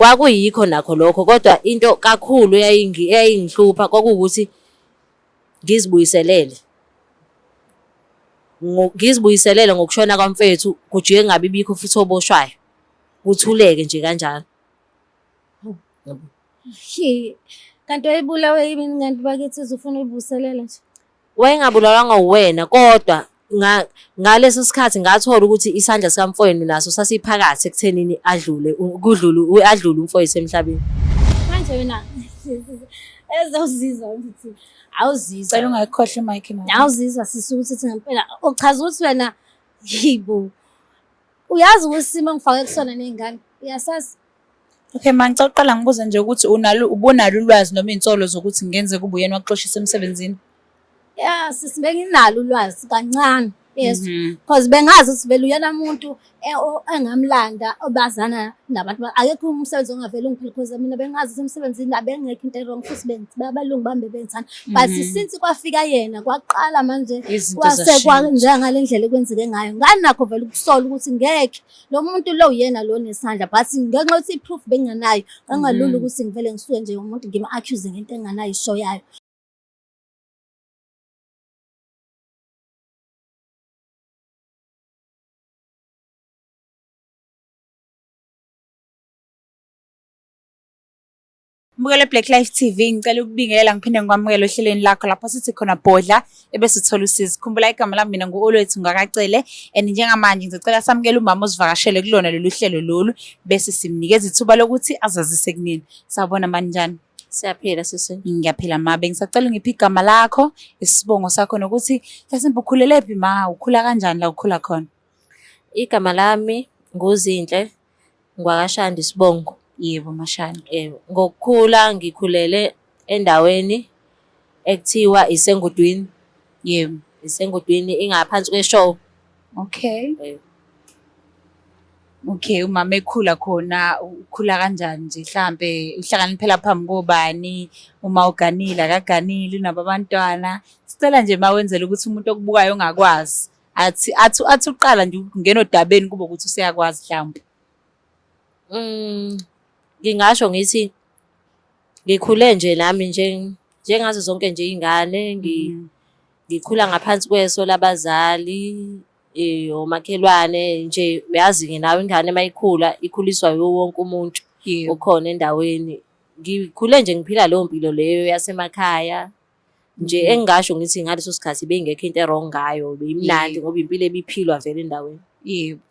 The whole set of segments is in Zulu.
Kwakuyikho nakho lokho kodwa into kakhulu eyayingihlupha kwakuwukuthi ngizibuyiselele. Ngizibuyiselele ngokushona kwamfethu kujike kungabi bikho futhi oboshwayo, kuthuleke nje kanjalo. Kanti wayebulawe yini kanti bakithi uze ufuna uyibuyiselela nje? Wayengabulalwanga uwena kodwa ngaleso sikhathi ngathola ukuthi isandla sikamfowenu naso sasiphakathi ekuthenini adlule kudlule adlule umfowethu emhlabeni. Manje wena ezawuzizwa ukuthi awuzizwa. Cela ungayikhohlwa i-mic mama. Awuzizwa sisi ukuthi thina ngempela uchaza ukuthi wena yibo. Uyazi ukuthi isimo engifake kusona ney'ngane uyasazi. Okay, ma ngicela uqala ngibuze nje ukuthi unalo ubunalo ulwazi noma iy'nsolo zokuthi kungenzeka ube uyena wakuxoshisa emsebenzini? Ya sisi benginalo ulwazi kancane. Yes. Because bengazi ukuthi vele uyena muntu engamlanda obazana nabantu. Akekho umsebenzi ongavele ungiphile because mina bengazi ukuthi emsebenzini abengekho into wrong futhi abalungu bami bebengithanda. But since kwafika yena kwaqala manje kwase njengale ndlela ekwenzeke ngayo. Nganakho vele ukusola ukuthi ngeke lo muntu lo uyena lo nesandla but ngenxa yokuthi i-proof benginganayo ngangalula ukuthi ngivele ngisuke nje umuntu ngim-accuse ngento enginganayo isho yayo. Mbukelo Black Life TV ngicela ukubingelela ngiphinde ngikwamukele ohlelweni lakho lapho sithi khona bhodla ebese uthola usizo. Khumbula igama lami mina ngu-Olwethu ngakacele and njengamanje ngizocela samukele umama osivakashele kulona lolu hlelo lolu bese simnikeza ithuba lokuthi azazise kunini. Sawubona manjani? Siyaphila sisi. Ngiyaphila ma, bengisacela ungiphe igama lakho, isibongo sakho nokuthi mhlasimbe ukhulelephi ma, ukhula kanjani la ukhula khona? Igama lami nguZinhle ngwakaShandi isibongo. Yebo MaShandi. Yebo, ngokukhula ngikhulele endaweni ekuthiwa iseNgudwini. Yebo. IseNgudwini ingaphansi kweShowe. Okay. Yebo. Okay, umama ekhula khona ukhula kanjani nje mhlambe uhlakaniphela phambi kobani uma uganile akaganile unabo abantwana. Sicela nje mawenzele ukuthi umuntu okubukayo ongakwazi athi athi athi uqala nje ukungena odabeni kube ukuthi useyakwazi mhlawumbe. Ngingasho ngithi ngikhule nje nami nje njengazo zonke nje iy'ngane ngikhula ngaphansi kweso labazali omakhelwane nje uyazi-ke nawe ingane uma ikhula ikhuliswa yiwo wonke umuntu okhona endaweni. Ngikhule nje ngiphila leyo mpilo leyo yasemakhaya nje engingasho ngithi ngaleso sikhathi beyingekho into e-wrong ngayo beyimnandi ngoba impilo ebiphilwa vele endaweni. Yebo.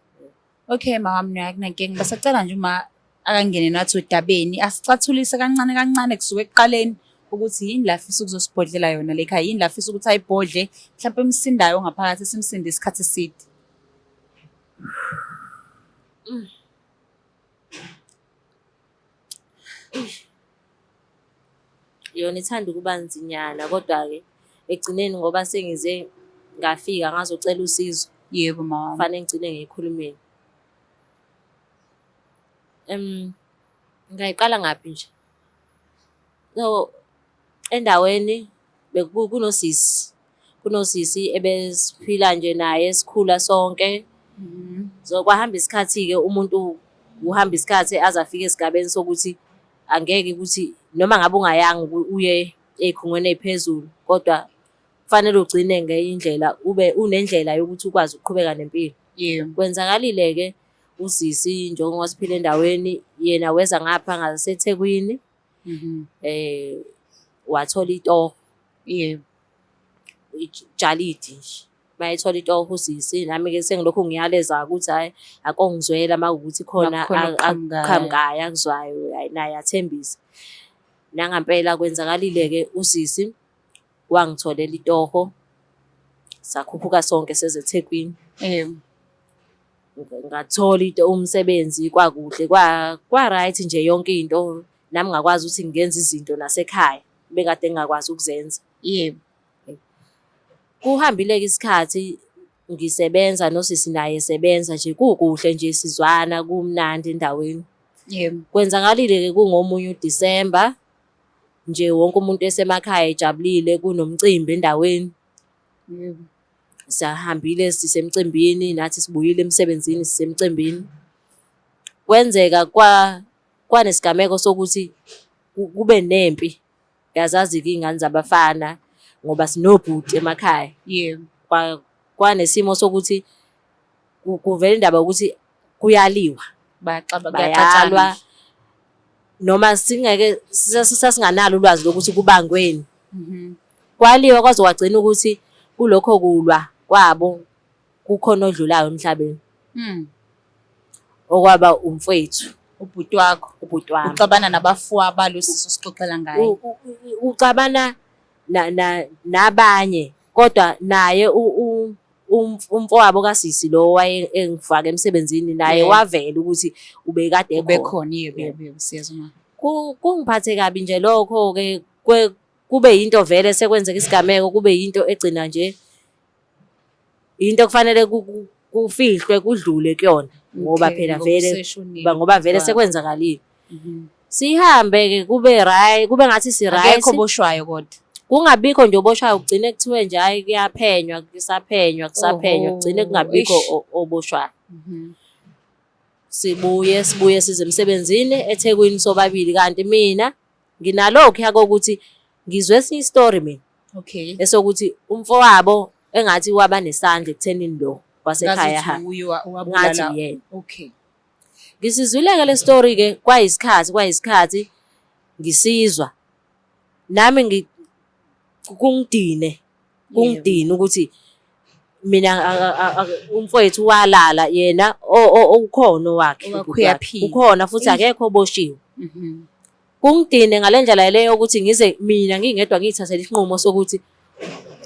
Okay mama mina akunankinga basacela nje uma akangene nathi odabeni asicathulise kancane kancane kusuka ekuqaleni ukuthi yini la afisa ukuzosibhodlela yona le khaya yini la afisa ukuthi ayibhodle mhlawumbe emsindayo ngaphakathi simsinde isikhathi eside. Yona ithanda ukuba nzinyana kodwa-ke ekugcineni ngoba sengize ngafika ngazocela usizo. Yebo mama. Kufanele ngigcine ngiyikhulumile. Ngingayiqala ngaphi nje? So, endaweni kunosisi, kunosisi ebesiphila nje naye sikhula sonke. So, kwahamba isikhathi-ke umuntu kuhamba isikhathi aze afike esigabeni sokuthi angeke ukuthi noma ngabe ungayanga uye ey'khungweni ey'phezulu kodwa kufanele ugcine ngenye indlela ube unendlela yokuthi ukwazi ukuqhubeka nempilo. Yebo. Kwenzakalile-ke usisi njengoba siphila endaweni yena weza ngapha ngaseThekwini wathola itoho. Yebo. Ijalidi nje. Mayethola itoho usisi nami-ke sengilokhu ngiyaleza ukuthi hhayi akongizwela uma kuwukuthi khona akuqhamukayo akuzwayo hhayi naye athembise. Nangampela kwenzakalile-ke usisi wangitholela itoho sakhuphuka sonke seze eThekwini. Yebo. Ngathola into umsebenzi kwakuhle kwa-right nje yonke into nami ngakwazi ukuthi ngenze izinto nasekhaya bekade ngingakwazi ukuzenza. Yebo. Kuhambile-ke isikhathi ngisebenza nosisi naye esebenza nje kukuhle nje sizwana kumnandi endaweni. Yebo. Kwenzakalile-ke kungomunye uDisemba nje wonke umuntu esemakhaya ejabulile kunomcimbi endaweni. Yebo. Sahambile sisemcimbini nathi sibuyile emsebenzini sisemcimbini. Kwenzeka kwa. Kwanesigameko sokuthi kube nempi. Uyazazi-ke iy'ngane zabafana ngoba sinobhuti emakhaya. Yebo. Kwanesimo sokuthi kuvela indaba yokuthi kuyaliwa. Bayaxaba, Bayalwa. kuyaxatshana. Noma singeke sasinganalo ulwazi lokuthi kubangweni. Kwaliwa kwaze kwagcina ukuthi kulokho kulwa kwabo kukhona odlulayo emhlabeni. Okwaba umfwethu. Ubhuti wakho. Ubhuti wami. Uxabana nabafowabo balo sisi osixoxela ngaye. Uxabana nabanye kodwa naye umfowabo kasisi lo waye engifaka emsebenzini naye wavela ukuthi ubekade ekhona. Ubekhona, yebo, yebo, yebo, siyezwa ma. Kungiphathe kabi nje lokho-ke, kube yinto vele sekwenzeka isigameko, kube yinto egcina nje into okufanele kufihlwe kudlule kuyona ngoba phela Ngoba vele useshonile ngoba vele ubaba. sekwenzakalile. Sihambe-ke kube right, kube ngathi si right. Akekho oboshwayo kodwa. Kungabikho nje oboshwayo, kugcine kuthiwe nje hhayi kuyaphenywa, kusaphenywa, kusaphenywa, kugcine kungabikho oboshwayo. Sibuye, sibuye size emsebenzini eThekwini sobabili, kanti mina nginalokhuya kokuthi ngizwe esinye isitori mina. Esokuthi umfowabo engathi waba nesandla ekuthenini lo wasekhaya Ngazuthi ha. uye Ngathi wabulala. uyena. Ngisizwile-ke le story-ke kwayisikhathi, kwayisikhathi ngisizwa. Nami kungidine, kungidine ukuthi mina umfowethu walala yena ukhona owakhe, Owakhe ubhuti wakhe. uyaphila. Ukhona futhi akekho oboshiwe. Kungidine ngale ndlela leyo ukuthi ngize mina ngingedwa ngiyithathele isinqumo sokuthi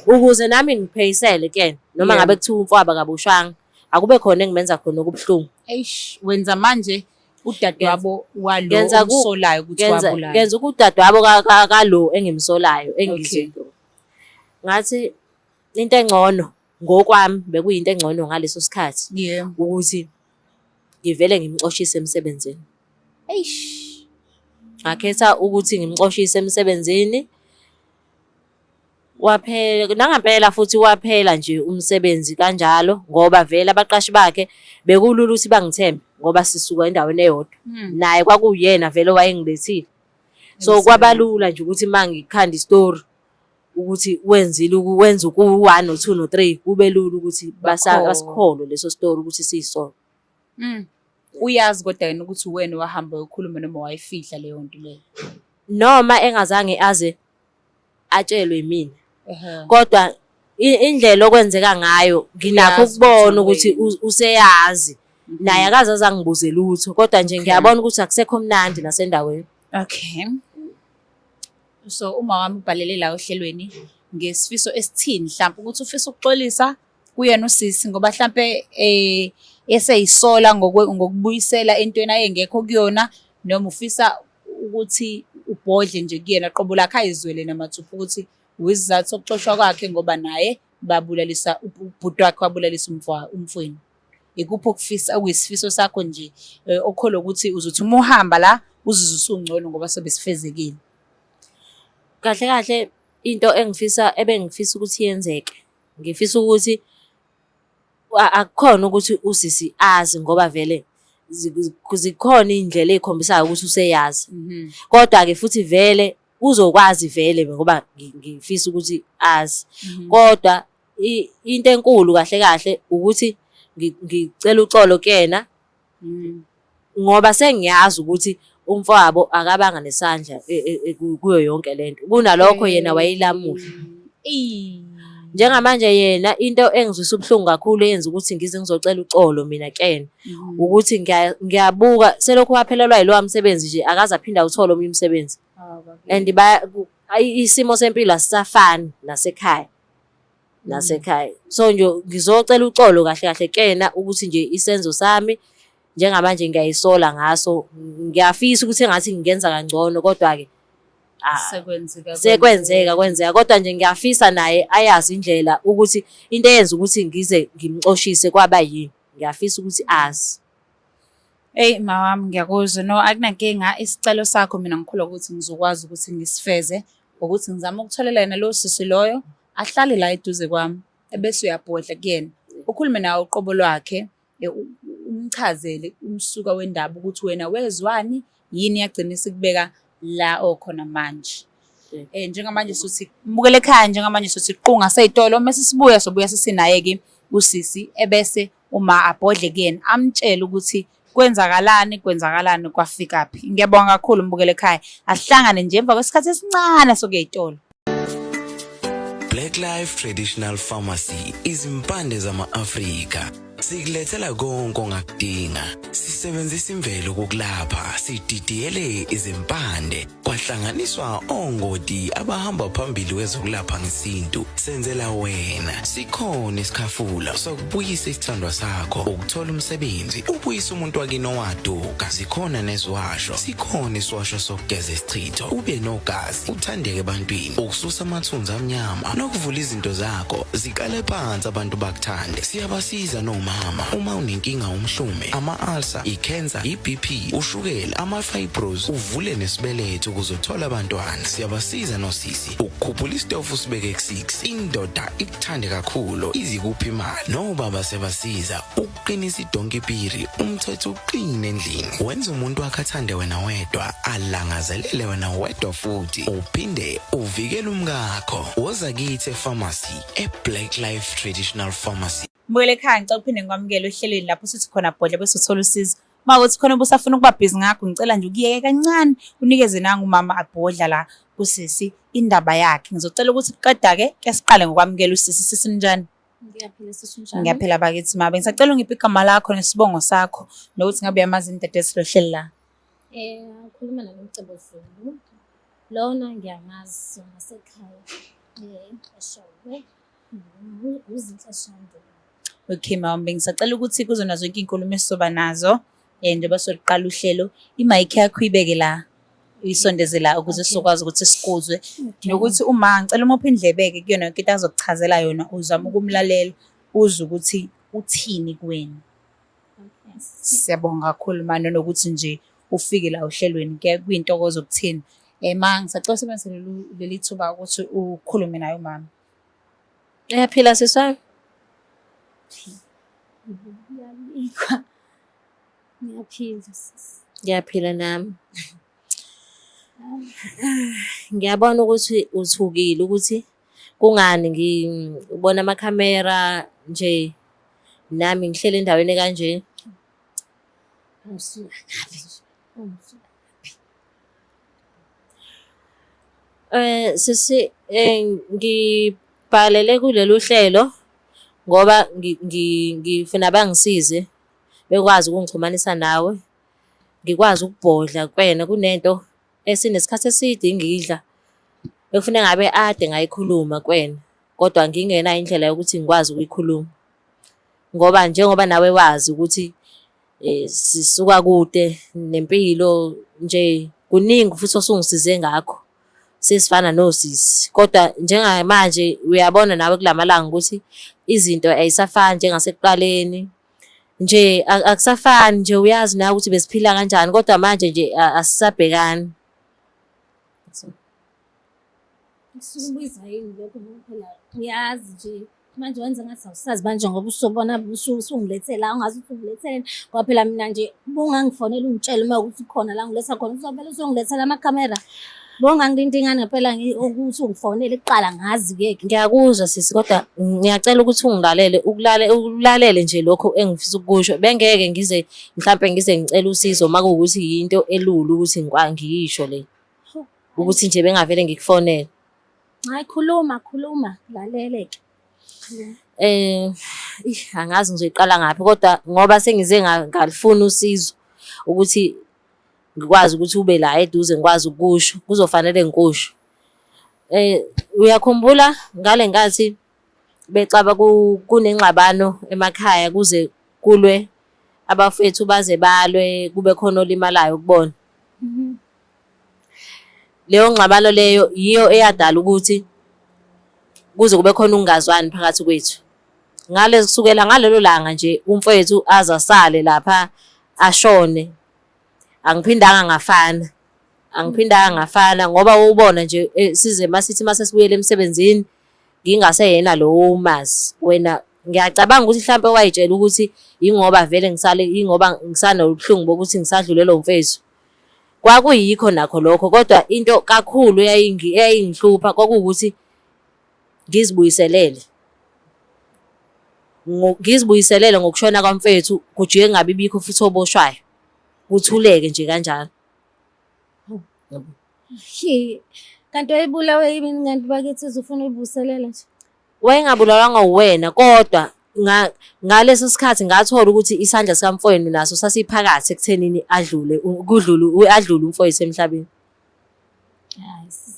ukuze nami ngipheyisele kuyena noma ngabe kuthiwa umfowabo akaboshwanga, akube khona engimenza khona okubuhlungu. Eish, wenza manje udadewabo walo omsolayo ukuthi wabulala. Ngenza udadewabo kalo engimsolayo, engizwe. Ngathi into engcono ngokwami bekuyinto engcono ngaleso sikhathi ukuthi ngivele ngimxoshise emsebenzini. Eish. Ngakhetha ukuthi ngimxoshise emsebenzini. Waphela nangempela futhi waphela nje umsebenzi kanjalo ngoba vele abaqashi bakhe bekulula ukuthi bangithembe ngoba sisuka endaweni eyodwa. Naye kwakuyena vele owayengilethile. So kwabalula nje ukuthi uma ngikhanda isitori ukuthi wenzile wenza ku-1 no 2 no 3 kube lula ukuthi basikholwe leso story ukuthi siyisona. Uyazi kodwa yena ukuthi uwena owahamba uyokhuluma noma wayifihla leyo nto leyo. Noma engazange aze atshelwe yimina. Kodwa indlela okwenzeka ngayo nginakho Uyazi ukubona ukuthi ukuthi useyazi. Naye akaze aze angibuze lutho kodwa nje ngiyabona ukuthi akusekho mnandi nasendaweni. So uma wami ubhalele la ohlelweni ngesifiso esithini mhlawumbe ukuthi ufisa ukuxolisa kuyena usisi ngoba mhlambe eseyisola ngokubuyisela entweni ayengekho kuyona noma ufisa ukuthi ubhodle nje kuyena qobo lakhe ayizwele namathupha ukuthi isizathu sokuxoshwa kwakhe ngoba naye babulalisa ubhuti wakhe wabulalisa umfowenu. Ikuphi okufisa okuyisifiso sakho nje okholwa ukuthi uzothi uma uhamba la uzizwe usungcono ngoba sobe sifezekile. Kahle kahle into engifisa ebengifisa ukuthi yenzeke, ngifisa ukuthi akukhona ukuthi usisi azi ngoba vele zikhona iy'ndlela ey'khombisayo ukuthi useyazi. Kodwa-ke futhi vele uzokwazi vele ngoba ngifisa ukuthi azi. Kodwa into enkulu kahle kahle ukuthi ngicela uxolo kuyena ngoba sengiyazi ukuthi umfowabo akabanga nesandla kuyo yonke lento. Kunalokho yena wayelamula. Njengamanje yena into engizwisa ubuhlungu kakhulu eyenza ukuthi ngize ngizocela uxolo mina kuyena ukuthi ngiyabuka selokhu waphelelwa yilowa msebenzi nje akaze aphinde awuthole omunye umsebenzi. And isimo sempilo asisafani nasekhaya. Nasekhaya. So nje ngizocela uxolo kahle kahle kuyena ukuthi nje isenzo sami njengamanje ngiyayisola ngaso. Ngiyafisa ukuthi engathi ngingenza kangcono kodwa-ke Sekwenzeka, sekwenzeka, kwenzeka. Kodwa nje ngiyafisa naye ayazi indlela ukuthi into eyenza ukuthi ngize ngimxoshise kwaba yini. Ngiyafisa ukuthi azi. Eyi ma wami ngiyakuzwa. No, akunankinga, isicelo sakho mina ngikholwa ukuthi ngizokwazi ukuthi ngisifeze ngokuthi ngizame ukutholela yena lowo sisi loyo ahlale la eduze kwami ebese uyabhodla kuyena. Ukhulume nawe uqobo lwakhe, umchazele umsuka wendaba ukuthi wena wezwani Yini yagcina isikubeka la okhona manje? Njengamanje sothi mbukele ekhaya, njengamanje sothi qunga sey'tolo, mese sibuya sobuya sesinaye-ke usisi, ebese uma abhodle kuyena amtshele ukuthi kwenzakalani, kwenzakalani, kwafikaphi. Ngiyabonga kakhulu mbukele ekhaya, asihlangane nje emva kwesikhathi esincane sokuya ey'tolo. Black Life Traditional Pharmacy, izimpande zama-Afrika. Sikulethela konke ongakudinga. Sisebenzisa imvelo ukukulapha, sididiyele izimpande, kwahlanganiswa ongoti abahamba phambili kwezokulapha ngesintu. Senzela wena. Sikhona isikhafula sokubuyisa isithandwa sakho, ukuthola umsebenzi, ubuyise umuntu wakini owaduka. Zikhona neziwasho, sikhona isiwasho sokugeza isichitho, ube nogazi, uthandeke ebantwini, ukususa amathunzi amnyama nokuvula izinto zakho ziqale phansi abantu bakuthande. Siyabasiza nomama uma unenkinga umhlume, ama-ulcer, i-cancer, i-BP, ushukela, ama-fibros, uvule nesibeletho ukuze uthole abantwana. Siyabasiza nosisi ukukhuphula isitofu usibeke ku-6, indoda ikuthande kakhulu izikuphi imali. Nobaba siyabasiza ukuqinisa idonki piri, umthetho uqine endlini, wenza umuntu wakhe athande wena wedwa, alangazelele wena wedwa futhi uphinde uvikele umkakho. Woza kithi epharmacy e-Black Life Traditional Pharmacy. Mbukele ekhaya, ngicela uphinde ngikwamukele ohlelweni lapho sithi khona bhodla bese uthola usizo. Uma kuthi khona ubusafuna ukuba bhizi ngakho, ngicela nje ukuyeke kancane unikeze nangu umama abhodla la kusisi indaba yakhe. Ngizocela ukuthi kuqeda-ke ke siqale ngokwamukela usisi. Sisi ninjani? Ngiyaphila sisi, unjani? Ngiyaphila bakithi ma. Bengisacela ungiphe igama lakho nesibongo sakho nokuthi ngabe uyamazi indoda esilohleli la. Ukhuluma naloMcebo Zulu. Lona ngiyamazi ngasekhaya eShowe. UZinhle Shandu. Okay mama, bengisacela ukuthi kuzona zonke iy'nkulumo esizoba nazo njengoba soluqala uhlelo, imayikhi yakho uyibeke la, uyisondeze la ukuze sizokwazi ukuthi sikuzwe. Nokuthi uma ngicela umuphe indlebe-ke kuyona yonke into azokuchazela yona, uzame ukumlalela uzwe ukuthi uthini kuwena. Siyabonga kakhulu ma, nanokuthi nje ufike la ohlelweni kuyintokozo kuthina. Ma ngisacela usebenzise leli thuba ukuthi ukhulume naye umama. Uyaphila sisi wami? Ngiyalikwa. Ngiyaphila sisi. Ngiyaphila nami. Ngiyabona ukuthi uthukile ukuthi kungani ngibona amakhamera nje nami ngihleli endaweni ekanje. Ngisuka ngaphi nje? Ngisuka ngaphi? Sisi ngibhalele kulolu hlelo ngoba ngifuna bangisize bekwazi ukungixhumanisa nawe, ngikwazi ukubhodla kuwena. Kunento esinesikhathi eside ingidla ekufuneka ngabe ade ngayikhuluma kuwena, kodwa ngingenayo indlela yokuthi ngikwazi ukuyikhuluma. Ngoba njengoba nawe wazi ukuthi sisuka kude nempilo nje, kuningi futhi osungisize ngakho sesifana nosisi. Kodwa njengamanje uyabona nawe kula malanga ukuthi izinto ay'safani njengasekuqaleni nje, akusafani nje, uyazi nawe ukuthi besiphila kanjani, kodwa manje nje asisabhekani. Usukubiza yini lokho ngoba phela uyazi nje manje wenza ngathi awusazi manje ngoba usubona usungilethe la ungazi ukuthi ungiletheni, ngoba phela mina nje ubungangifonela ungitshele uma ukuthi khona la ngiletha khona, uzovele uzongilethela amakhamera. Bongangilindi ingane ngempela ukuthi ungifonele kuqala ngazi-ke. Ngiyakuzwa sisi, kodwa ngiyacela ukuthi ungilalele, ulalele nje lokho engifisa ukukusho. Bengeke ngize mhlampe ngize ngicele usizo uma kuwukuthi yinto elula ukuthi ngiyisho le, ukuthi nje bengavele ngikufonele. Hayi, khuluma khuluma, lalele-ke. Angazi ngizoyiqala ngaphi, kodwa ngoba sengize ngalifuna usizo ukuthi ngikwazi ukuthi ube la eduze ngikwazi ukusho, kuzofanele ngikusho. Uyakhumbula ngale nkathi bexaba kunengxabano emakhaya kuze kulwe abafethu baze balwe kube khona olimalayo kubona? Leyo ngxabano leyo yiyo eyadala ukuthi kuze kube khona ukungazwani phakathi kwethu. Ngale kusukela ngalelo langa nje umfowethu aze asale lapha ashone, angiphindanga ngafana. Angiphindanga ngafana ngoba wawubona nje size masithi mase sibuyele emsebenzini ngingaseyena lo owumazi. Wena ngiyacabanga ukuthi mhlampe wayitshela ukuthi yingoba vele ngisale, yingoba ngisanobuhlungu bokuthi ngisadlulelwa umfethu. Kwakuyikho nakho lokho kodwa into kakhulu eyayingihlupha kwakuwukuthi ngizibuyiselele. Ngizibuyiselele ngokushona kwamfethu kujike kungabi bikho futhi oboshwayo. Kuthuleke nje kanjalo. Kanti wayebulawe yini kanti bakithi uzufuna uyibuyiselela nje? Wayengabulawanga uwena kodwa ngaleso sikhathi ngathola ukuthi isandla sikamfowenu naso sasiphakathi ekuthenini adlule kudlule adlule umfowethu emhlabeni.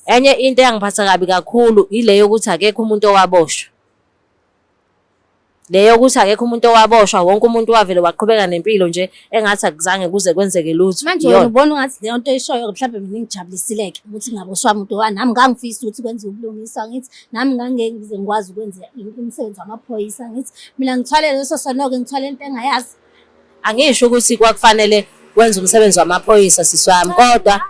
Enye into eyangiphatha kabi kakhulu ile yokuthi akekho umuntu owaboshwa. Le yokuthi akekho umuntu owaboshwa, wonke umuntu wavele waqhubeka nempilo nje engathi akuzange kuze kwenzeke lutho. Manje wena ubona ungathi leyo nto oyishoyo mhlawumbe mina ingijabulisile-ke ukuthi ngingaboshwa muntu ngoba nami ngangifisa ukuthi kwenziwe ubulungiswa ngithi nami ngangeke ngize ngikwazi ukwenza umsebenzi wamaphoyisa ngithi mina ngithwale leso sono-ke ngithwale into engayazi. Angisho ukuthi kwakufanele wenze umsebenzi wamaphoyisa sisi wami kodwa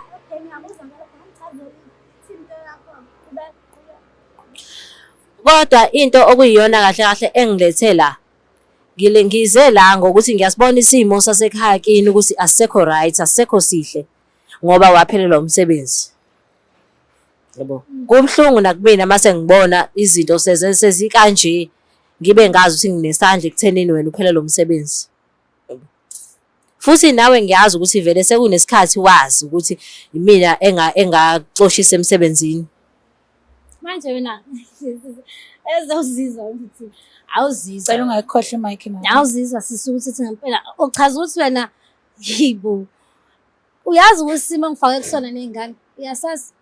kodwa into okuyiyona kahle kahle engilethe la ngile ngize la ngokuthi ngiyasibona isimo sasekhaya kini ukuthi asisekho right asisekho sihle ngoba waphelelwa umsebenzi. Yabo. Kubuhlungu nakumina mase ngibona izinto sezikanje ngibe ngazi ukuthi nginesandla ekuthenini wena uphelelwe umsebenzi. Futhi nawe ngiyazi ukuthi vele sekunesikhathi wazi ukuthi imina engakuxoshisa emsebenzini. Manje wena ezozizwa ukuthi awuzizwa. Cela ungayikhohlwa i-mic mama. Awuzizwa sisi ukuthi thina ngempela uchaza ukuthi wena yibo. Uyazi ukuthi isimo engifake kusona ney'ngane uyasazi.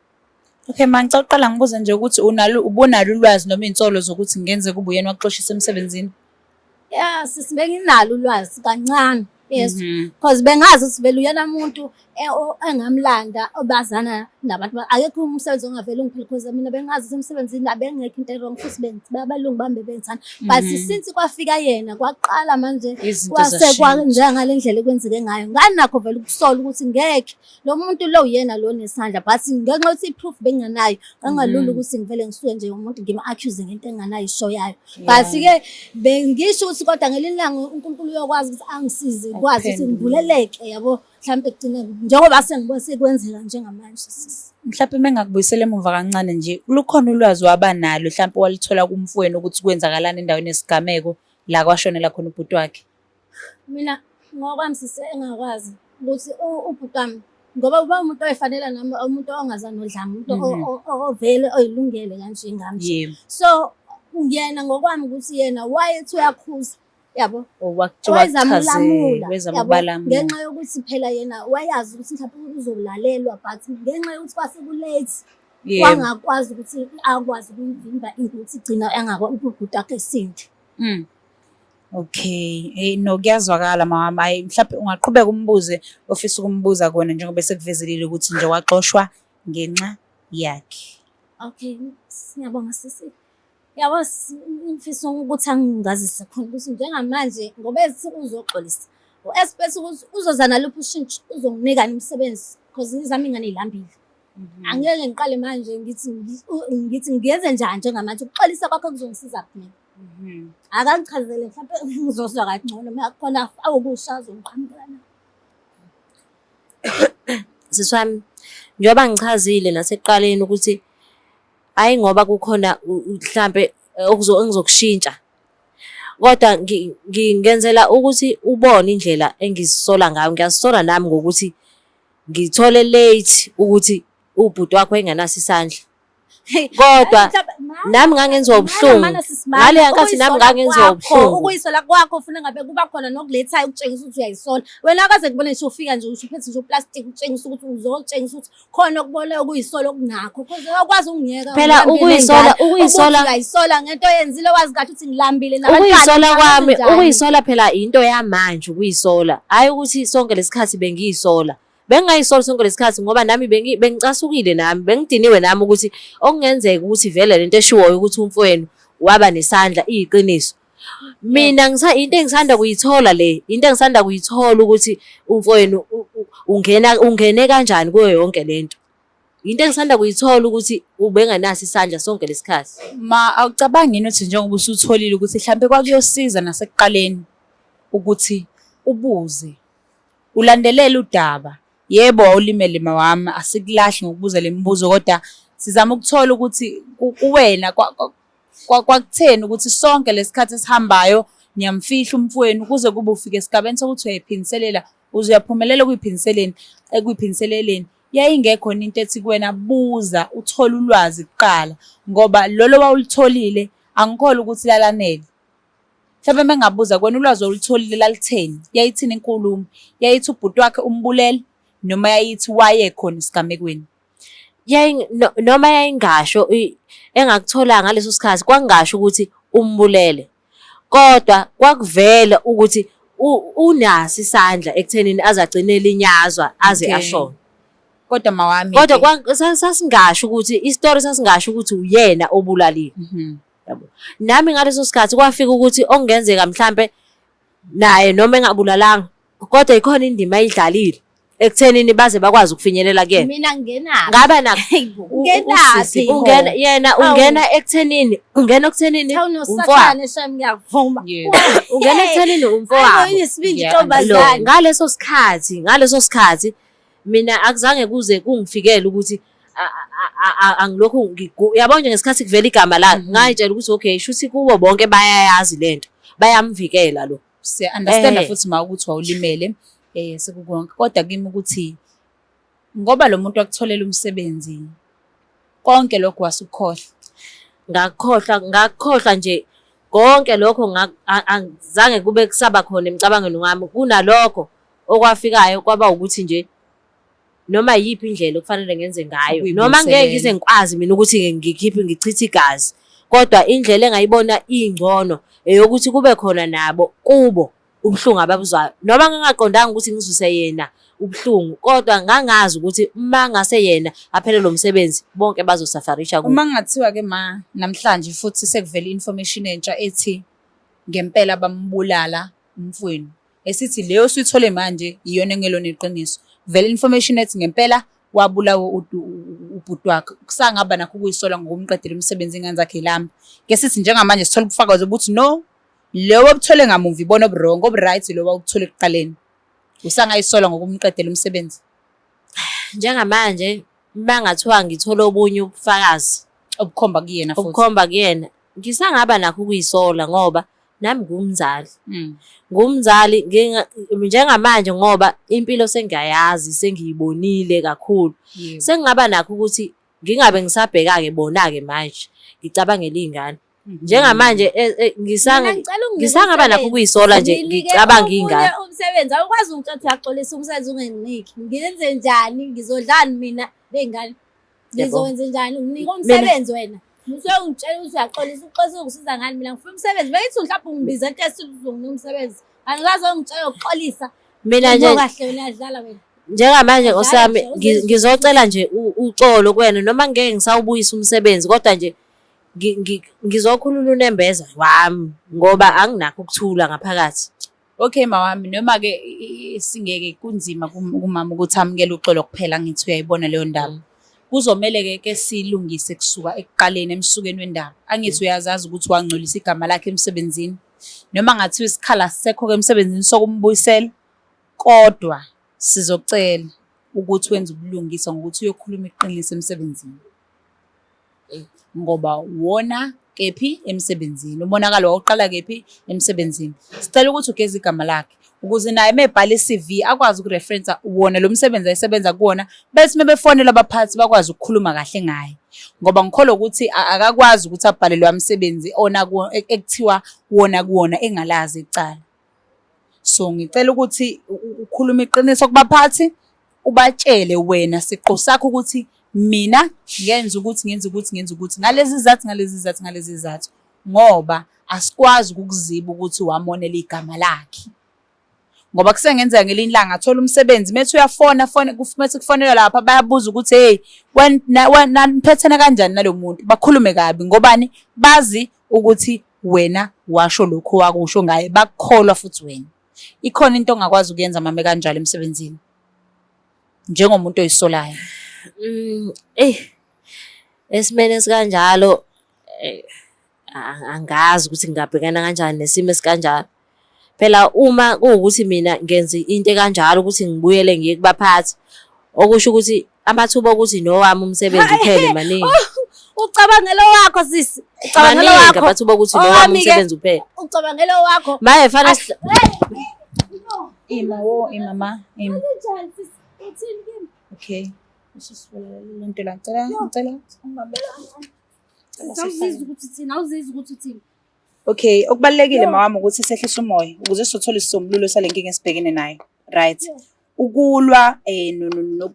Okay, ma ngicela uqala ngibuze nje ukuthi unalo ubunalo ulwazi noma iy'nsolo zokuthi kungenzeka ube uyena wakuxoshisa emsebenzini? Ya sisi benginalo ulwazi kancane. Yes. Because bengazi ukuthi vele uyena muntu engamlanda obazana nabantu. Akekho umsebenzi ongavele ungiphele because mina bengazi ukuthi emsebenzini abengekho into wrong futhi abelungu bami bebengithanda. But since kwafika yena kwaqala manje Izinto kwase zashintsha. njengale ndlela ekwenzeke ngayo. Nganakho vele ukusola ukuthi ngeke lo muntu lo uyena lo nesandla but ngenxa yokuthi i-proof benginganayo ngangalula ukuthi ngivele ngisuke nje umuntu ngim-accuse ngento enginganayo isho yayo. But-ke bengisho ukuthi kodwa ngelinye ilanga uNkulunkulu uyokwazi ukuthi angisize ngikwazi ukuthi Akuphendule. ngivuleleke yabo mhlawumbe ekugcineni njengoba sengibona sekwenzeka njengamanje sisi. Mhlawumbe uma ngingakubuyisela emuva kancane nje, lukhona ulwazi waba nalo mhlawumbe walithola kumfowenu ukuthi kwenzakalani endaweni yesigameko la kwashonela khona ubhuti wakhe? Mina ngokwami sisi engakwazi ukuthi ubhuti wami ngoba uba umuntu oyifanela nami umuntu ongazani nodlame umuntu ovele oyilungele kanje ngami nje. Yebo. So yena ngokwami ukuthi yena wayethi uyakhuza yabo wayezama ukulamula Wezama yabo, ukubalamula. ngenxa yokuthi phela yena wayazi ukuthi mhlawumbe uzolalelwa but ngenxa yokuthi kwase ku-late Yebo. wangakwazi ukuthi akwazi ukuyivimba into ukuthi igcina ubhuti wakhe esinde. Okay, hey no kuyazwakala mama. Hayi mhlawumbe ungaqhubeka umbuze ofisa ukumbuza kona njengoba sekuvezelile ukuthi nje waxoshwa ngenxa yakhe. Okay, siyabonga sisi. Yabo ngifisa ukuthi angingazise khona ukuthi njengamanje ngoba ethi uzoxolisa. U-expect ukuthi uzoza naluphi ushintsho uzonginika nomsebenzi because izami ingane y'lambile. Angeke ngiqale manje ngithi ngithi ngiyenze njani njengamanje ukuxolisa kwakho kuzongisiza kuphi mina. Akangichazele mhlawumbe ngizozwa kangcono uma kukhona okusha azongiqhamukela nakho. Sisi wami, njengoba ngichazile nasekuqaleni ukuthi hhayi ngoba kukhona mhlampe engizokushintsha kodwa ngenzela ukuthi ubone indlela engizisola ngayo. Ngiyazisola nami ngokuthi ngithole late ukuthi ubhuti wakho wayengenaso isandla. Kodwa nami ngangenziwa ubuhlungu. Ngaleya nkathi nami ngangenziwa ubuhlungu. Ukuyisola kwakho ufuna ngabe kuba khona nokulethayo ukutshengisa ukuthi uyayisola. Wena akaze kubone ngisho ufika nje usho uphethe nje uplastic utshengisa ukuthi uzotshengisa ukuthi khona okubona ukuyisola okunakho. Because awukwazi ukungiyeka. Phela ukuyisola ukuyisola uyayisola ngento oyenzile wazi kahle ukuthi ngilambile nabantwana. Ukuyisola kwami, ukuyisola phela into yamanje ukuyisola. Hhayi ukuthi sonke lesikhathi bengiyisola. Bengingayisoli sonke lesikhathi ngoba nami bengicasukile nami, bengidiniwe nami ukuthi okungenzeka ukuthi vele lento eshiwoyo ukuthi umfowenu waba nesandla iyiqiniso. Mina into engisanda kuyithola le, into engisanda kuyithola ukuthi umfowenu ungena ungene kanjani kuyo yonke lento. Into engisanda kuyithola ukuthi ubengenaso isandla sonke lesikhathi. Ma awucabangi yini ukuthi njengoba usutholile ukuthi hlampe kwakuyosiza nasekuqaleni ukuthi ubuze ulandelele udaba. Yebo, wawulimele mawami, asikulahli ngokubuza le mibuzo kodwa sizama ukuthola ukuthi kuwena kwakutheni ukuthi sonke lesikhathi esihambayo niyamfihla umfowenu kuze kube ufike esigabeni sokuthi uyayiphindiselela uze uyaphumelela ekuyiphindiseleni ekuyiphindiseleleni. Yayingekho yini into ethi kuwena buza uthole ulwazi kuqala ngoba lolo wawulutholile angikholwa ukuthi lalanele. Mhlawumbe uma engabuza kuwena ulwazi olutholile lalitheni? Yayithini inkulumo? Yayithi ubhuti wakhe umbulele noma yayithi wayekhona esigamekweni? Noma yayingasho engakuthola ngaleso sikhathi kwakungasho ukuthi umbulele, kodwa kwakuvela ukuthi unaso isandla ekuthenini aze agcine elinyazwa aze ashone. Kodwa mawami Kodwa sasingasho ukuthi isitori sasingasho ukuthi uyena obulaliwe. Yabo. Nami ngaleso sikhathi kwafika ukuthi okungenzeka mhlampe naye noma engabulalanga kodwa ikhona indima ayidlalile ekuthenini baze bakwazi ukufinyelela kuyena. Mina ngingenaphi? Ngaba na Ngingenaphi? Ungena yena ungena ekuthenini ungena ekuthenini Cha umfowabo. unosathane shem ngiyakuvuma. Ungena ekuthenini umfowabo. Unesibindi Yeah, ntombazane. Ngaleso sikhathi mina akuzange kuze kungifikele ukuthi angilokhu yabo nje ngesikhathi kuvela igama la ngayitshela ukuthi okay, shuthi kubo bonke bayayazi lento, bayamvikela lo. Siya-understand Eh. futhi ma ukuthi wawulimele sekukonke, kodwa kimi ukuthi ngoba lo muntu wakutholela umsebenzi konke lokho wasukhohlwa. Ngakukhohlwa, ngakukhohlwa nje konke lokho, angizange kube kusaba khona emcabangweni wami. Kunalokho okwafikayo kwaba ukuthi nje noma yiphi indlela okufanele ngenze ngayo, noma ngeke ngize Ukuyibuyiselela. ngikwazi mina ukuthi ngikhiphe ngichithe igazi, kodwa indlela engayibona ingcono eyokuthi kube khona nabo kubo ubuhlungu ababuzwayo. Noma ngingaqondanga ukuthi ngizwise yena ubuhlungu, kodwa ngangazi ukuthi uma ngase yena aphelelwe umsebenzi bonke bazosafarisha kuwo. Uma kungathiwa-ke ma namhlanje futhi sekuvele i-information entsha ethi ngempela bambulala umfowenu, esithi leyo osuyithole manje iyona engelona iqiniso. Vele information ethi ngempela wabulawa ubhuti wakhe. Kusangaba nakho ukuyisola ngokumqedela umsebenzi ingane zakhe ilamba. Ke sithi njengamanje sithola ubufakazi obuthi no, lo obuthole ngamuva ibona obu-wrong, obu-right lo owawubuthole ekuqaleni. Usangayisola ngokumqedela umsebenzi? Njengamanje uma ngathiwa ngithola obunye ubufakazi obukhomba kuyena futhi. Obukhomba kuyena, ngisangaba nakho ukuyisola ngoba nami ngumzali. Ngumzali njengamanje ngoba impilo sengiyayazi, sengiyibonile kakhulu. Sengingaba nakho ukuthi ngingabe ngisabheka-ke bona-ke manje, ngicabangele iy'ngane. Njengamanje Mina ngicela unginike ngisangaba nakho umsebenzi. ukuyisola nje, Nginike ngicabanga omunye iy'ngane. umsebenzi awukwazi ungitshela ukuthi uyaxolisa umsebenzi unginiki. Ngenze njani? Ngizodlani mina ney'ngane? Yabo. Ngizokwenze njani? Unginike umsebenzi wena. Usuke ungitshela ukuthi uyaxolisa, uxolisa ungisiza ngani? Mina ngifuna umsebenzi. Bengithi mhlawumbe ungibize into esithi uzonginika umsebenzi. Angikaze ungitshele ukuxolisa. Mina nje Yebo kahle wena uyadlala wena. Njengamanje Dlala Nkosi yami nje, uzenze ngizocela nje uxolo kuwena noma ngeke ngisawubuyisa umsebenzi, kodwa nje ngizokhulula unembeza wami ngoba anginakho ukuthula ngaphakathi. Okay mawami, noma-ke singeke kunzima kumama ukuthi amukele uxolo kuphela, ngithi uyayibona leyo ndaba. Kuzomele-ke ke silungise kusuka ekuqaleni emsukeni wendaba. Angithi uyazazi ukuthi wangcolisa igama lakhe emsebenzini. Noma ngathiwa isikhala asisekho-ke emsebenzini sokumbuyisela, kodwa sizocela ukuthi wenze ubulungiswa ngokuthi uyokhuluma iqiniso emsebenzini. Ngoba wona kephi emsebenzini, umonakalo wawuqala kephi emsebenzini. Sicela ukuthi ugeze igama lakhe ukuze naye uma ebhala i-CV akwazi ukureferensa wona lo msebenzi ayesebenza kuwona, bese uma befonela abaphathi bakwazi ukukhuluma kahle ngaye. Ngoba ngikholwa ukuthi akakwazi ukuthi abhale loya msebenzi ona ekuthiwa wona kuwona engalazi icala. So ngicela ukuthi ukhulume iqiniso kubaphathi, ubatshele wena siqu sakho ukuthi mina ngenza ukuthi ngenza ukuthi ngenza ukuthi ngalezi zizathu ngalezi zizathu ngalezi zizathu, ngoba asikwazi ukukuziba ukuthi wamonela igama lakhe. Ngoba kusengenzeka ngelinye ilanga athola umsebenzi, methi uyafona fone, methi kufonelwa lapha bayabuza ukuthi hey wena niphethene kanjani nalo muntu, bakhulume kabi ngobani, bazi ukuthi wena washo lokhu wakusho ngaye, bakukholwa futhi wena. Ikhona into ongakwazi ukuyenza mame kanjalo emsebenzini njengomuntu oyisolayo? Esimeni esikanjalo angazi ukuthi ngingabhekana kanjani nesimo esikanjalo. Phela uma kuwukuthi mina ngenza into ekanjalo ukuthi ngibuyele ngiye kubaphathi, okusho ukuthi amathuba okuthi nowami umsebenzi uphele maningi. Ucabangela owakho sisi. Ucabangela Maningi owakho. amathuba okuthi nowami Owami-ke. umsebenzi uphele. Ucabangela owakho. Manje fanele Ima wo, ima ma, ima. Kanjani sisi? Uthini kimi? Okay. Lento la, ngicela, ngicela ungibambele. Awuzizwa ukuthi uthini? Awuzizwa ukuthi uthini? Okay, okubalulekile mawami ukuthi sehlise umoya ukuze sizothola isisombululo sale nkinga esibhekene nayo. Right. Ukulwa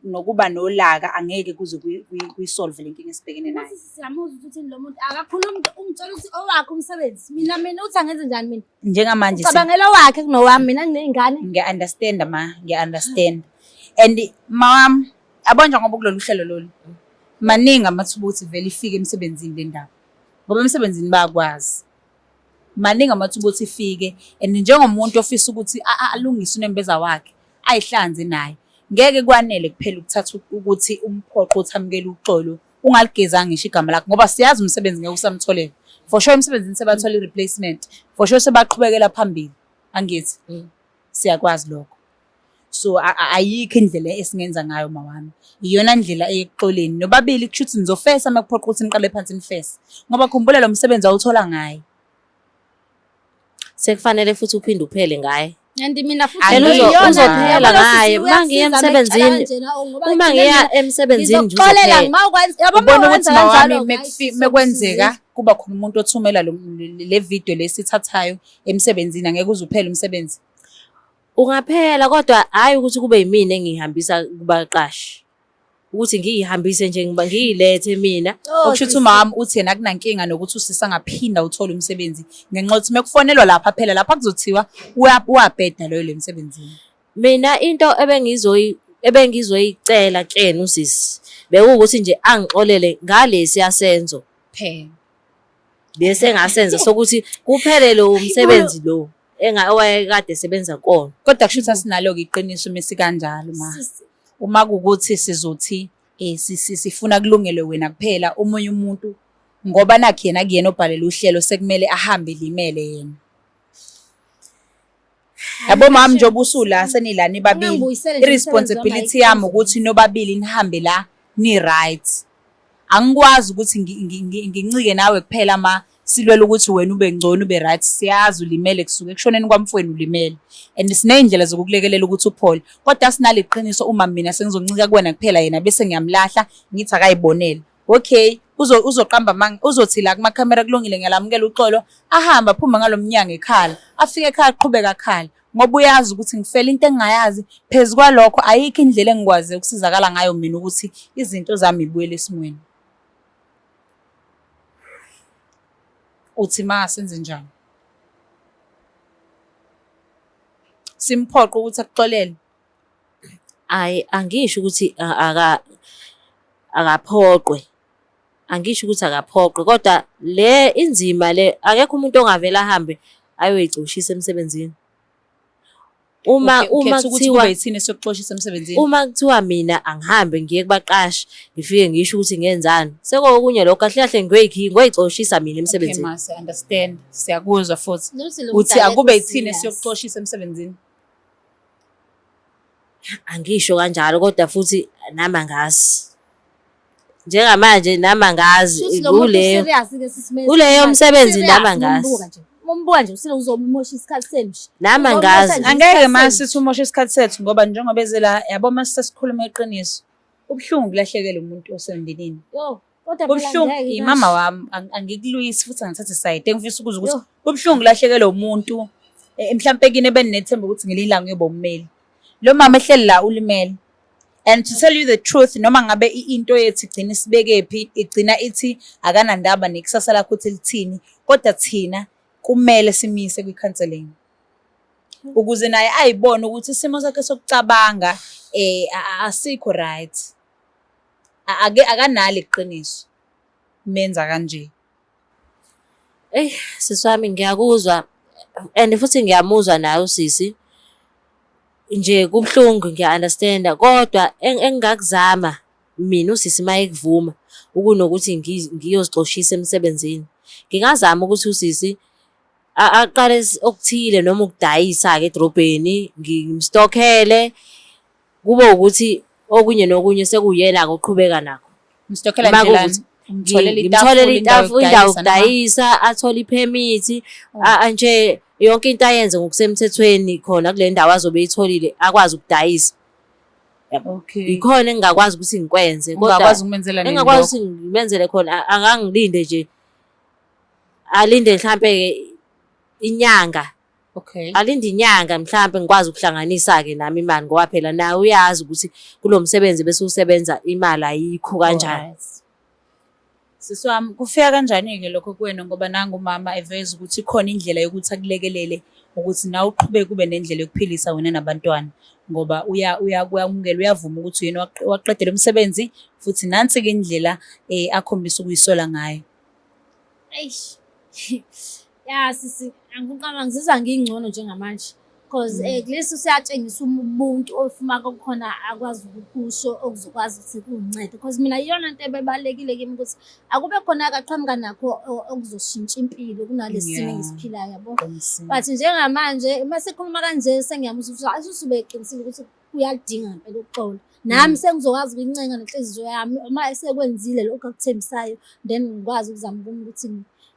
nokuba nolaka angeke kuze kuyisolve le nkinga esibhekene nayo. Sisi siyamuzwa ukuthi uthini lo muntu. Akakhulumi ungitshela ukuthi owakhe umsebenzi. Mina uthi angenze njani mina? Njengamanje Ucabangela owakhe kunowami mina nginey'ngane. ngiya-understand ma, ngiya-understand. And mawami, yabo njengoba kulolu hlelo lolu, maningi amathuba okuthi vele ifike emsebenzini le ndaba. Ngoba emsebenzini bayakwazi. Maningi amathuba okuthi ifike and njengomuntu ofisa ukuthi alungise unembeza wakhe, ayihlanze naye. Ngeke kwanele kuphela ukuthatha ukuthi umphoqo ukuthi amukele uxolo ungaligezanga ngisho igama lakho ngoba siyazi umsebenzi ngeke usamtholela. For sure emsebenzini sebathola i-replacement. For sure sebaqhubekela phambili. Angithi? Siyakwazi lokho. So ayikho indlela esingenza ngayo mawami. Iyona ndlela eyekuxoleni. Nobabili kusho ukuthi nizofesa uma kuphoqa ukuthi niqale phansi nifese. Ngoba khumbula lo msebenzi awuthola ngaye. Sekufanele futhi uphinde uphele ngaye. And mina futhi Phela ngiyona, uzophela yabo lo sisi ngaye. Uma ngiya uyasiza mekutshela emsebenzini, kanjena, oh, ngoba uma ngigcine ngiya mina emsebenzini nje ngizokuxolela uzophela. ngima ukwenza yabo Ubona uma ukuthi wenza mawami kanjalo guys, mekwenzeka kuba khona umuntu othumela le video lesithathayo emsebenzini angeke uze uphele umsebenzi. Ungaphela kodwa hhayi ukuthi kube yimina engihambisa kubaqashi. Ukuthi ngiyihambise nje ngiba ngiyilethe mina. Oh, Okusho ukuthi umama uthi yena akunankinga nokuthi usisi angaphinda uthole umsebenzi ngenxa yokuthi mekufonelwa lapha phela lapha kuzothiwa uyabheda loyo le msebenzini. Mina into ebengizoyicela kuyena usisi bekuwukuthi nje angixolele ngalesiya senzo. Phela. Bese ngasenza sokuthi kuphele lo msebenzi lo owayekade esebenza kona. Kodwa kusho ukuthi asinalo-ke iqiniso uma sikanjalo ma. Uma kuwukuthi sizothi sifuna kulungelwe wena kuphela omunye umuntu ngoba nakhu yena kuyena obhalela uhlelo sekumele ahambe limele yena. Yabo mama njengoba usula senila nibabili. Ungangibuyisele nje I-responsibility umsebenzi wami yami ukuthi nobabili nihambe la ni-right. Angikwazi ukuthi ngincike nawe kuphela ma silwela ukuthi wena ube ngcono ube right. Siyazi ulimele kusuka ekushoneni kwamfowenu ulimele. And siney'ndlela zokukulekelela ukuthi uphole. Kodwa sinalo iqiniso uma mina sengizoncika kuwena kuphela yena bese ngiyamlahla ngithi akayibonele. Okay, uzoqamba amanga, uzothi la kumakhamera kulungile ngiyalamukela uxolo, ahambe aphume ngalo mnyango ekhala, afike ekhaya aqhubeke akhala. Ngoba uyazi ukuthi ngifela into engingayazi, phezu kwalokho ayikho indlela engikwazi ukusizakala ngayo mina ukuthi izinto zami ibuyele esimweni. Uthi ma senze njani? Simphoqe ukuthi akuxolele. Hhayi, angisho ukuthi akaphoqwe. Angisho ukuthi akaphoqwe kodwa le inzima le akekho umuntu ongavele ahambe ayoyicoshisa emsebenzini. Uma uma Ukhetha ukuthi kuthiwa kube yithina esiyokuxoshisa emsebenzini. Uma kuthiwa mina angihambe ngiye kubaqashi ngifike ngisho ukuthi ngenzani. Sekokunye lokho kahle kahle ngiyoyicoshisa mina emsebenzini. Okay, ma, siya understand. Siyakuzwa futhi. Luthi lo Uthi mdala akube ekho yithina serious. esiyokuxoshisa emsebenzini. Angisho kanjalo kodwa futhi nami angazi. Njengamanje nami angazi Shuthi lo muntu kuleyo serious ke sisi Mezi. kuleyo msebenzi Serious, nami angazi. umbuka nje. Umbuka nje usile uzomosha isikhathi senu nje. Nami Uzomosha angazi. nje Angeke isikhathi ma senu. sithi umosha isikhathi sethu ngoba njengoba ezela yabo ma sesikhuluma iqiniso. Kubuhlungu kulahlekelwa umuntu osemndenini. Yo, kodwa phela Kubuhlungu ngeke imama ngasho. wami angikulwisi futhi angithathe side engifisa ukuzwa ukuthi Yo. kubuhlungu kulahlekelwa umuntu mhlampe kini ebeninethemba ukuthi ngelinye ilanga uyoba ummeli. Lo mama ehleli la ulimele. And to tell you the truth, noma ngabe into yethu igcina isibekephi, igcina ithi akanandaba nekusasa lakho ukuthi lithini, kodwa thina kumele simise kwi-counselling. Ukuze naye ayibone ukuthi isimo sakhe sokucabanga asikho right. Akanalo iqiniso menza kanje. Eyi, sisi wami ngiyakuzwa and futhi ngiyamuzwa naye usisi. Nje kubuhlungu ngiya-understand-a kodwa engingakuzama mina usisi uma ekuvuma ukunokuthi ngiyozixoshisa emsebenzini. Ngingazama ukuthi usisi Aqale okuthile noma ukudayisa-ke edrobheni, ngimstokhele, kube ukuthi okunye nokunye sekuyena-ke oqhubeka nakho. Mstokhela Uma ndlelani? kuwukuthi Umtholele ngimtholele itafula, itafula, indawo indawo yokudayisa noma? yokudayisa, athole iphemithi, Oh. nje yonke into ayenze ngokusemthethweni khona kule ndawo azobe eyitholile, akwazi ukudayisa. Okay. Yikhona engingakwazi ukuthi ngikwenze, kodwa Ungakwazi ukumenzela nini engingakwazi lokho? ukuthi ngimenzele khona, angangilinde nje, alinde mhlampe-ke inyanga. Okay. Alinde inyanga mhlampe ngikwazi ukuhlanganisa-ke nami imali ngoba phela naye uyazi ukuthi kulo msebenzi besiwusebenza imali ayikho kanjani. Alright. Sisi wami, kufika kanjani-ke lokho kuwena ngoba nangu umama eveza ukuthi ikhona indlela yokuthi akulekelele ukuthi nawe uqhubeke ube nendlela yokuphilisa wena nabantwana ngoba uyakwamukela, uyavuma ukuthi uyena waqedela umsebenzi futhi nansi-ke indlela akhombisa ukuyisola ngayo. Eish. Ya sisi, angikuqamba ngizizwa ngingcono njengamanje. Cause at least useyatshengisa ubuntu ofuma kukhona akwazi ukukusho okuzokwazi ukuthi kungincede. Cause mina iyona nto ebebalulekile kimi ukuthi akube khona akaqhamuka nakho okuzoshintsha impilo kunalesi simo engisiphilayo yabo. Qinisile. But njengamanje uma sekhuluma kanje sengiyamuzwa ukuthi hayi usube eqinisile ukuthi kuyaludinga ngempela uxolo. Nami sengizokwazi ukuyincenga nenhliziyo yami uma esekwenzile lokhu akuthembisayo, then ngikwazi ukuzama ukuthi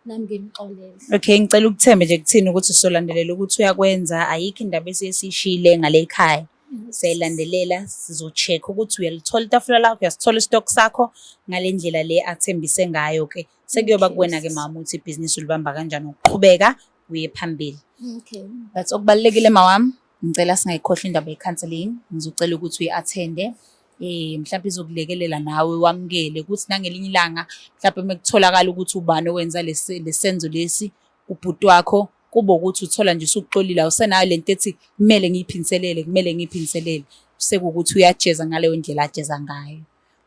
nami ngimxolele. Okay, ngicela ukuthembe nje kuthini ukuthi sizolandelela ukuthi uyakwenza, ayikho indaba esiyishile ngale ekhaya. Siyayilandelela, sizo-check ukuthi uyalithola itafula lakho, uyasithola i-stock sakho ngale ndlela le athembise ngayo-ke. Sekuyoba kuwena-ke mama ukuthi ibhizinisi ulibamba kanjani ukuqhubeka uye phambili. Okay. But okubalulekile mawami, ngicela singayikhohlwa indaba ye-counselling. Ngizocela ukuthi uyi-attende. Mhlawumbe izokulekelela nawe wamukele ukuthi nangelinye ilanga mhlawumbe uma kutholakala ukuthi ubani owenza lesenzo lesi ubhuti wakho, kube ukuthi uthola nje usuxolile, awusenayo lento ethi kumele ngiyiphinselele, kumele ngiyiphinselele. Sekuwukuthi uyajeza ngaleyo ndlela ajeza ngayo.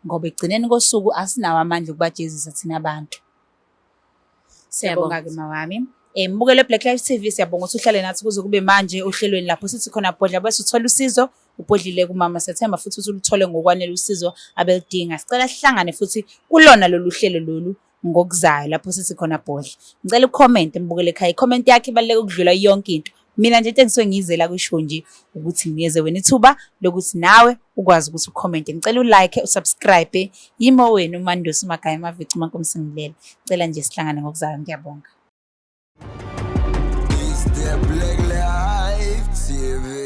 Ngoba ekugcineni kosuku asinawo amandla okubajezisa thina abantu. Siyabonga-ke mawami. Mbukelo Black Life TV, siyabonga ukuthi uhlale nathi kuze kube manje ohlelweni lapho sithi khona bhodla bese uthola usizo, ubhodlile kumama, siyathemba futhi ukuthi uluthole ngokwanele usizo abeludinga. Sicela sihlangane futhi kulona lolu hlelo lolu ngokuzayo lapho sithi khona bhodla. Ngicela u-comment mbukele ekhaya, i-comment yakhe ibaluleke ukudlula yonke into. Mina nje into engisuke ngiyizela kwisho nje ukuthi nginikeze wena ithuba lokuthi nawe ukwazi ukuthi u-comment. Ngicela u-like, u-subscribe. Yimo wenu uMandosi Magaye Mavici Mankomsingilele. Ngicela nje sihlangane ngokuzayo, ngiyabonga. It's the Black Life TV.